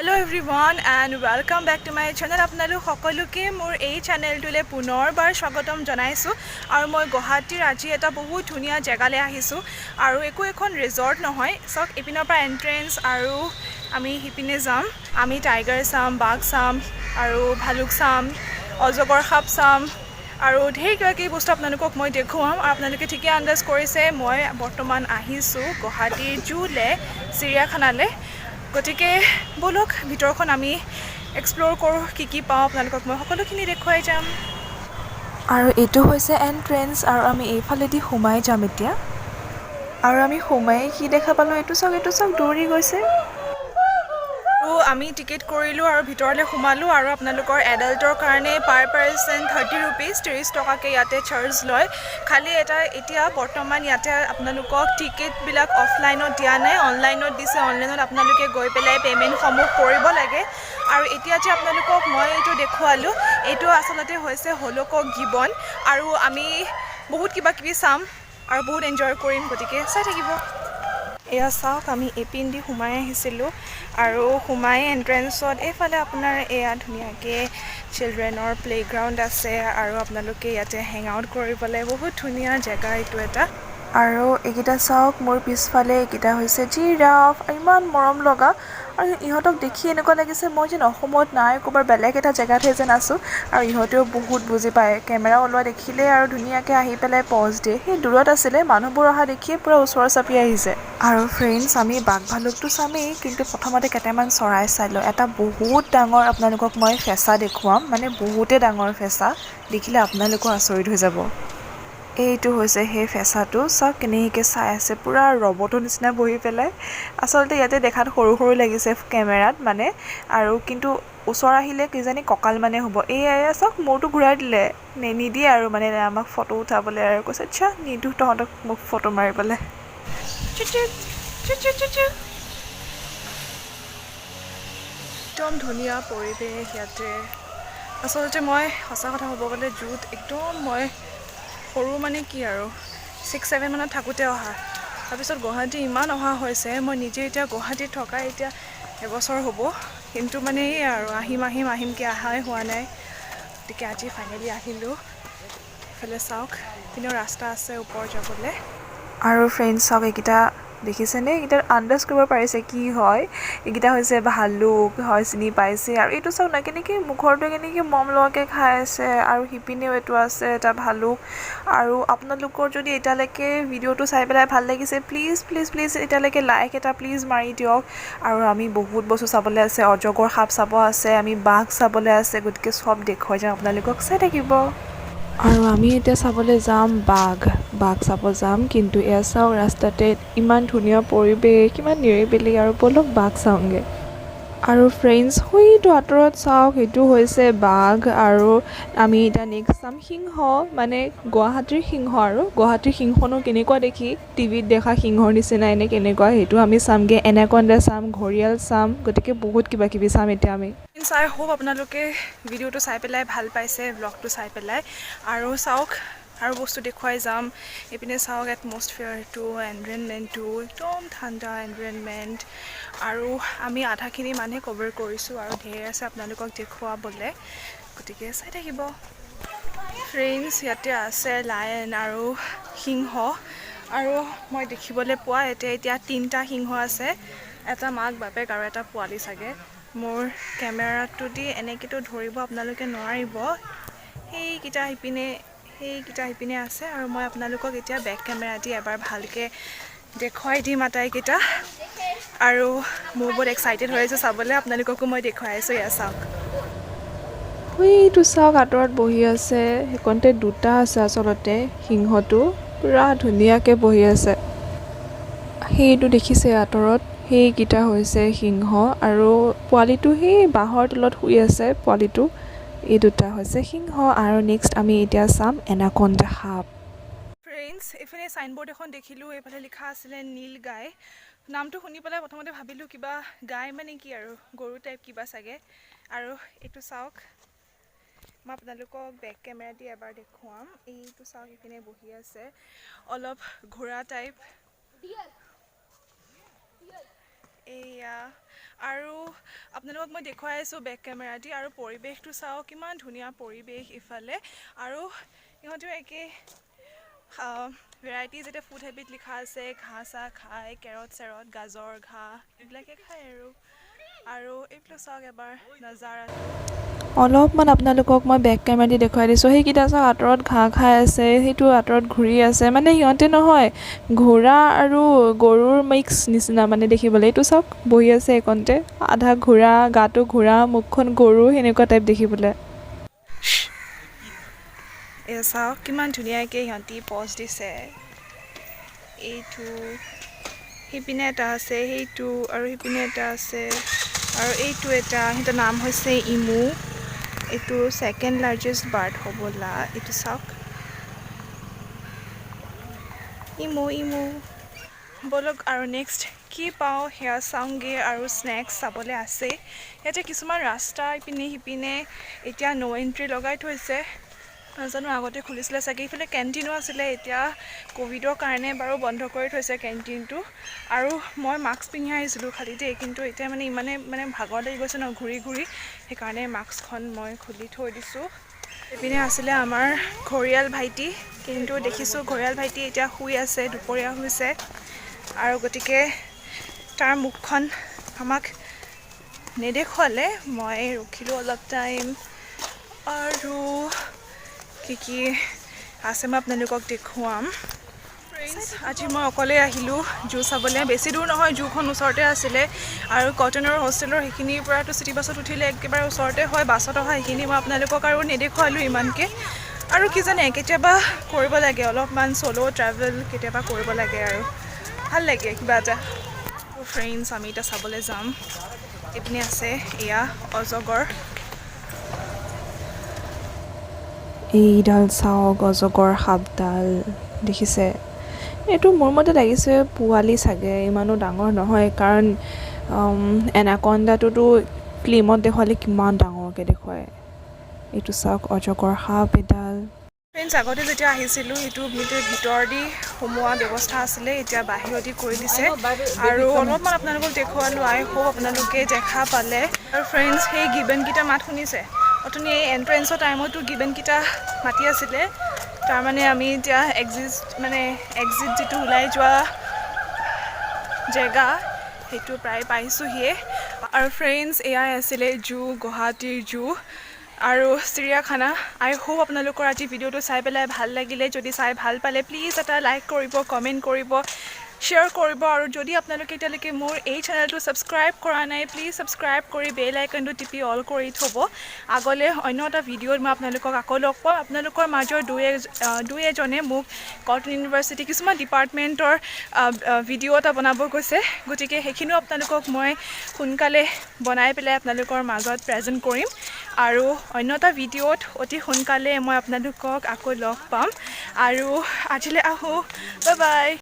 Hello everyone and welcome back to my channel. আপোনালোক সকলোকে মোৰ এই চেনেলটোলৈ পুনৰবাৰ স্বাগতম জনাইছোঁ। আৰু মই গুৱাহাটীৰ আজি এটা বহুত ধুনীয়া জেগালৈ আহিছোঁ আৰু একো এখন ৰিজৰ্ট নহয়। চাওক, ইপিনৰ পৰা এণ্ট্ৰেঞ্চ আৰু আমি সিপিনে যাম। আমি টাইগাৰ চাম, বাঘ চাম আৰু ভালুক চাম, অজগৰ সাপ চাম আৰু ঢেৰ কিবা কিবি বস্তু আপোনালোকক মই দেখুৱাম। আৰু আপোনালোকে ঠিকে আন্দাজ কৰিছে, মই বৰ্তমান আহিছোঁ গুৱাহাটীৰ জুলৈ, চিৰিয়াখানালৈ। গতিকে ব'লক, ভিতৰখন আমি এক্সপ্ল'ৰ কৰোঁ। কি কি পাওঁ আপোনালোকক মই সকলোখিনি দেখুৱাই যাম। আৰু এইটো হৈছে এণ্ট্ৰেঞ্চ আৰু আমি এইফালেদি সোমাই যাম এতিয়া। আৰু আমি সোমাই কি দেখা পালোঁ? এইটো চাওক, এইটো চাওক, দৌৰি গৈছে। আৰু আমি টিকেট কৰিলোঁ আৰু ভিতৰলৈ সোমালোঁ। আৰু আপোনালোকৰ এডাল্টৰ কাৰণে পাৰ পাৰ্চন 30 ৰুপিজ, 30 টকাকৈ ইয়াতে চাৰ্জ লয়। খালি এটা এতিয়া বৰ্তমান ইয়াতে আপোনালোকক টিকেটবিলাক অফলাইনত দিয়া নাই, অনলাইনত দিছে। অনলাইনত আপোনালোকে গৈ পেলাই পে'মেণ্টসমূহ কৰিব লাগে। আৰু এতিয়া যে আপোনালোকক মই এইটো দেখুৱালোঁ, এইটো আচলতে হৈছে হলকক গিবন। আৰু আমি বহুত কিবা কিবি চাম আৰু বহুত এনজয় কৰিম, গতিকে চাই থাকিব। এয়া চাওক, আমি এইপিন দি সোমাই আহিছিলোঁ আৰু সোমাই এণ্ট্ৰেঞ্চত এইফালে আপোনাৰ এয়া ধুনীয়াকৈ চিলড্ৰেনৰ প্লে'গ্ৰাউণ্ড আছে আৰু আপোনালোকে ইয়াতে হেং আউট কৰিবলৈ বহুত ধুনীয়া জেগা এইটো এটা। আৰু এইকেইটা চাওক, মোৰ পিছফালে এইকেইটা হৈছে জিৰাফ। ইমান মৰম লগা আৰু ইহঁতক দেখি এনেকুৱা লাগিছে মই যেন অসমত নাই, ক'ৰবাৰ বেলেগ এটা জেগাতহে যেন আছোঁ। আৰু ইহঁতেও বহুত বুজি পায়, কেমেৰা ওলোৱা দেখিলেই আৰু ধুনীয়াকৈ আহি পেলাই পজ দিয়ে। সেই দূৰত আছিলে, মানুহবোৰ অহা দেখিয়ে পূৰা ওচৰ চাপি আহিছে। আৰু ফ্ৰেণ্ডছ, আমি বাঘ ভালুকটো চামেই, কিন্তু প্ৰথমতে কেইটামান চৰাই চাই লওঁ। এটা বহুত ডাঙৰ আপোনালোকক মই ফেঁচা দেখুৱাম, মানে বহুতেই ডাঙৰ ফেঁচা, দেখিলে আপোনালোকো আচৰিত হৈ যাব। এইটো হৈছে সেই ফেঁচাটো। চাওক কেনেকৈ চাই আছে, পূৰা ৰবটৰ নিচিনা বহি পেলাই। আচলতে ইয়াতে দেখাত সৰু সৰু লাগিছে কেমেৰাত মানে আৰু, কিন্তু ওচৰ আহিলে কিজানি কঁকাল মানে হ'ব। এয়া চাওক, মূৰটো ঘূৰাই দিলে, নিদিয়ে আৰু মানে আমাক ফটো উঠাবলৈ আৰু কৈছে, আচ্ছা, নিদিওঁ তহঁতক মোক ফটো মাৰিবলৈ। চু চু চু চু। একদম ধুনীয়া পৰিৱেশ ইয়াতে। আচলতে মই সঁচা কথা ক'ব গ'লে জুত একদম মই সৰু, মানে কি আৰু, 6-7 মানত থাকোঁতে অহা। তাৰপিছত গুৱাহাটী ইমান অহা হৈছে। মই নিজে এতিয়া গুৱাহাটীত থকা এতিয়া এবছৰ হ'ব, কিন্তু মানে এই আৰু আহিম আহিম আহিমকৈ অহাই হোৱা নাই। গতিকে আজি ফাইনেলি আহিলোঁ। এইফালে চাওক, ইপিনেও ৰাস্তা আছে ওপৰ যাবলৈ। আৰু ফ্ৰেণ্ডছ, চাওক, এইকেইটা দেখিছেনে? এইকেইটা আন্দাজ কৰিব পাৰিছে কি হয়? এইকেইটা হৈছে ভালুক হয়, চিনি পাইছে। আৰু এইটো চাওক না, কেনেকৈ মুখৰটোৱে কেনেকৈ মম লগাকৈ খাই আছে। আৰু সিপিনেও এইটো আছে এটা ভালুক। আৰু আপোনালোকৰ যদি এতিয়ালৈকে ভিডিঅ'টো চাই পেলাই ভাল লাগিছে, প্লিজ প্লিজ প্লিজ এতিয়ালৈকে লাইক এটা প্লিজ মাৰি দিয়ক। আৰু আমি বহুত বস্তু চাবলৈ আছে, অজগৰ সাপ চাব আছে, আমি বাঘ চাবলৈ আছে, গতিকে চব দেখুৱাই যাম আপোনালোকক, চাই থাকিব। আৰু আমি এতিয়া চাবলৈ যাম বাঘ, বাঘ চাব যাম। কিন্তু এয়া চাওক, ৰাস্তাতে ইমান ধুনীয়া পৰিৱেশ, কিমান নিৰিবিলি। আৰু ব'লক বাঘ চাওঁগৈ। আৰু ফ্ৰেণ্ডছ, সেইটো আঁতৰত চাওক, সেইটো হৈছে বাঘ। আৰু আমি এতিয়া নেক্সট চাম সিংহ, মানে গুৱাহাটীৰ সিংহ। আৰু গুৱাহাটীৰ সিংহনো কেনেকুৱা দেখি, টিভিত দেখা সিংহৰ নিচিনা এনে কেনেকুৱা, সেইটো আমি চামগৈ। এনাকণ্ডা চাম, ঘৰিয়াল চাম, গতিকে বহুত কিবা কিবি চাম এতিয়া আমি। আই হোপ আপোনালোকে ভিডিঅ'টো চাই পেলাই ভাল পাইছে, ব্লগটো চাই পেলাই। আৰু চাওক, আৰু বস্তু দেখুৱাই যাম। এইপিনে চাওক, এটমছফিয়াৰটো, এনভাইৰনমেণ্টটো একদম ঠাণ্ডা এনভাইৰনমেণ্ট। আৰু আমি আধাখিনি মানুহে কভাৰ কৰিছোঁ আৰু ঢেৰ আছে আপোনালোকক দেখুৱাবলৈ, গতিকে চাই থাকিব। ফ্ৰেণ্ডছ, ইয়াতে আছে লায়ন আৰু সিংহ। আৰু মই দেখিবলৈ পোৱা এতিয়া এতিয়া তিনিটা সিংহ আছে, এটা মাক বাপেক আৰু এটা পোৱালি চাগে। মোৰ কেমেৰাটো দি এনেকৈতো ধৰিব আপোনালোকে নোৱাৰিব। সেইকেইটা সিপিনে, সেইকেইটা সিপিনে আছে। আৰু মই আপোনালোকক এতিয়া বেক কেমেৰা দি এবাৰ ভালকৈ দেখুৱাই দিম আটাইকেইটা। আৰু মোৰ বহুত এক্সাইটেড হৈ আছোঁ চাবলৈ, আপোনালোককো মই দেখুৱাই আছোঁ। এয়া চাওক। সেইটো চাওক, আঁতৰত বহি আছে। সেইকণতে দুটা আছে আচলতে, সিংহটো পূৰা ধুনীয়াকৈ বহি আছে। সেইটো দেখিছে আঁতৰত, সেইকেইটা হৈছে সিংহ। আৰু পোৱালিটো সেই বাঁহৰ তলত শুই আছে পোৱালিটো। এই দুটা হৈছে সিংহ। আৰু নেক্সট আমি এতিয়া চাম এনাকণ্ডা সাপ। ফ্ৰেণ্ডছ, এইফালে চাইনবৰ্ড এখন দেখিলোঁ, এইফালে লিখা আছিলে নীল গাই। নামটো শুনি পেলাই প্ৰথমতে ভাবিলোঁ কিবা গাই মানে কি আৰু, গৰু টাইপ কিবা চাগে। আৰু এইটো চাওক, মই আপোনালোকক বেক কেমেৰা দি এবাৰ দেখুৱাম। এইটো চাওক, এইপিনে বহি আছে, অলপ ঘোঁৰা টাইপ। এয়া আৰু আপোনালোকক মই দেখুৱাই আছোঁ বেক কেমেৰা দি। আৰু পৰিৱেশটো চাওক, কিমান ধুনীয়া পৰিৱেশ ইফালে। আৰু ইহঁতেও একে ভেৰাইটিজ, এতিয়া ফুড হেবিট লিখা আছে, ঘাঁহ চাহ খায়, কেৰট চেৰট, গাজৰ, ঘাঁহ এইবিলাকে খায়। আৰু এইফালে চাওক এবাৰ নজাৰাটো। অলপমান আপোনালোকক মই বেক কেমেৰা দি দেখুৱাই দিছোঁ। সেইকেইটা চাওক, আঁতৰত ঘাঁহ খাই আছে, সেইটো আঁতৰত ঘূৰি আছে। মানে সিহঁতে নহয় ঘোঁৰা আৰু গৰুৰ মিক্স নিচিনা মানে দেখিবলৈ। এইটো চাওক, বহি আছে এইকণতে, আধা ঘোঁৰা, গাটো ঘোঁৰা, মুখখন গৰু, সেনেকুৱা টাইপ দেখিবলৈ। এয়া চাওক, কিমান ধুনীয়াকৈ সিহঁতি পজ দিছে। এইটো সিপিনে এটা আছে, সেইটো আৰু সিপিনে এটা আছে আৰু এইটো এটা। সিহঁতৰ নাম হৈছে ইমু। এইটো ছেকেণ্ড লাৰ্জেষ্ট বাৰ্ড হ'বলা। এইটো চাওক, ইমু ইমু। ব'লক, আৰু নেক্সট কি পাওঁ সেয়া চাওঁগৈ। আৰু স্নেক্স চাবলৈ আছে ইয়াতে। কিছুমান ৰাস্তা ইপিনে সিপিনে এতিয়া ন' এণ্ট্ৰি লগাই থৈছে। নাজানো, আগতে খুলিছিলে চাগে। ইফালে কেণ্টিনো আছিলে, এতিয়া ক'ভিডৰ কাৰণে বাৰু বন্ধ কৰি থৈছে কেণ্টিনটো। আৰু মই মাস্ক পিন্ধি আহিছিলোঁ খালি দেই, কিন্তু এতিয়া মানে ইমানে মানে ভাগৰ লাগি গৈছে ন ঘূৰি ঘূৰি, সেইকাৰণে মাস্কখন মই খুলি থৈ দিছোঁ। এইপিনে আছিলে আমাৰ ঘৰিয়াল ভাইটি, কিন্তু দেখিছোঁ ঘৰিয়াল ভাইটি এতিয়া শুই আছে, দুপৰীয়া হৈছে আৰু, গতিকে তাৰ মুখখন আমাক নেদেখুৱালে। মই ৰখিলোঁ অলপ টাইম আৰু কি কি আছে মই আপোনালোকক দেখুৱাম। ফ্ৰেণ্ডছ, আজি মই অকলেই আহিলোঁ জু চাবলৈ। বেছি দূৰ নহয়, জুখন ওচৰতে আছিলে। আৰু কটনৰ হোষ্টেলৰ সেইখিনিৰ পৰাতো চিটি বাছত উঠিলে একেবাৰে ওচৰতে হয়। বাছত অহা সেইখিনি মই আপোনালোকক আৰু নেদেখুৱালোঁ ইমানকৈ। আৰু কি জানে, কেতিয়াবা কৰিব লাগে অলপমান চ'ল' ট্ৰেভেল, কেতিয়াবা কৰিব লাগে আৰু ভাল লাগে কিবা এটা। ফ্ৰেণ্ডছ, আমি এতিয়া চাবলৈ যাম। এইপিনে আছে এয়া অজগৰ। এইডাল চাওক, অজগৰ সাপডাল দেখিছে? এইটো মোৰ মতে লাগিছে পোৱালি চাগে, ইমানো ডাঙৰ নহয়, কাৰণ এনাকণ্ডাটোতো ফিল্মত দেখুৱালে কিমান ডাঙৰকৈ দেখুৱায়। এইটো চাওক, অজগৰ সাপ এডাল। ফ্ৰেণ্ডছ, আগতে যেতিয়া আহিছিলোঁ, সেইটো ভিতৰ দি সোমোৱা ব্যৱস্থা আছিলে, এতিয়া বাহিৰদি কৰি দিছে। আৰু অলপমান আপোনালোকক দেখুৱালোঁ, আই হোপ আপোনালোকে দেখা পালে। আৰু ফ্ৰেণ্ডছ, সেই গিবনকেইটা মাত শুনিছে? অথনি এই এণ্ট্ৰেঞ্চৰ টাইমতো গিবনকেইটা মাতি আছিলে। তাৰমানে আমি এতিয়া এক্সিট, মানে এক্সিট যিটো ওলাই যোৱা জেগা, সেইটো প্ৰায় পাইছোঁহিয়ে। আৰু ফ্ৰেণ্ডছ, এয়াই আছিলে জু, গুৱাহাটীৰ জু আৰু চিৰিয়াখানা। আই হোপ আপোনালোকৰ আজি ভিডিঅ'টো চাই পেলাই ভাল লাগিলে। যদি চাই ভাল পালে, প্লিজ এটা লাইক কৰিব, কমেণ্ট কৰিব, শ্বেয়াৰ কৰিব। আৰু যদি আপোনালোকে এতিয়ালৈকে মোৰ এই চেনেলটো ছাবস্ক্ৰাইব কৰা নাই, প্লিজ ছাবস্ক্ৰাইব কৰি বেল আইকনটো টিপি অল কৰি থ'ব। আগলৈ অন্য এটা ভিডিঅ'ত মই আপোনালোকক আকৌ লগ পাম। আপোনালোকৰ মাজৰ দুই এজনে মোক কটন ইউনিভাৰ্চিটি কিছুমান ডিপাৰ্টমেণ্টৰ ভিডিঅ' এটা বনাব কৈছে, গতিকে সেইখিনিও আপোনালোকক মই সোনকালে বনাই পেলাই আপোনালোকৰ মাজত প্ৰেজেণ্ট কৰিম। আৰু অন্য এটা ভিডিঅ'ত অতি সোনকালে মই আপোনালোকক আকৌ লগ পাম। আৰু আজিলৈ আহোঁ, বাই বাই।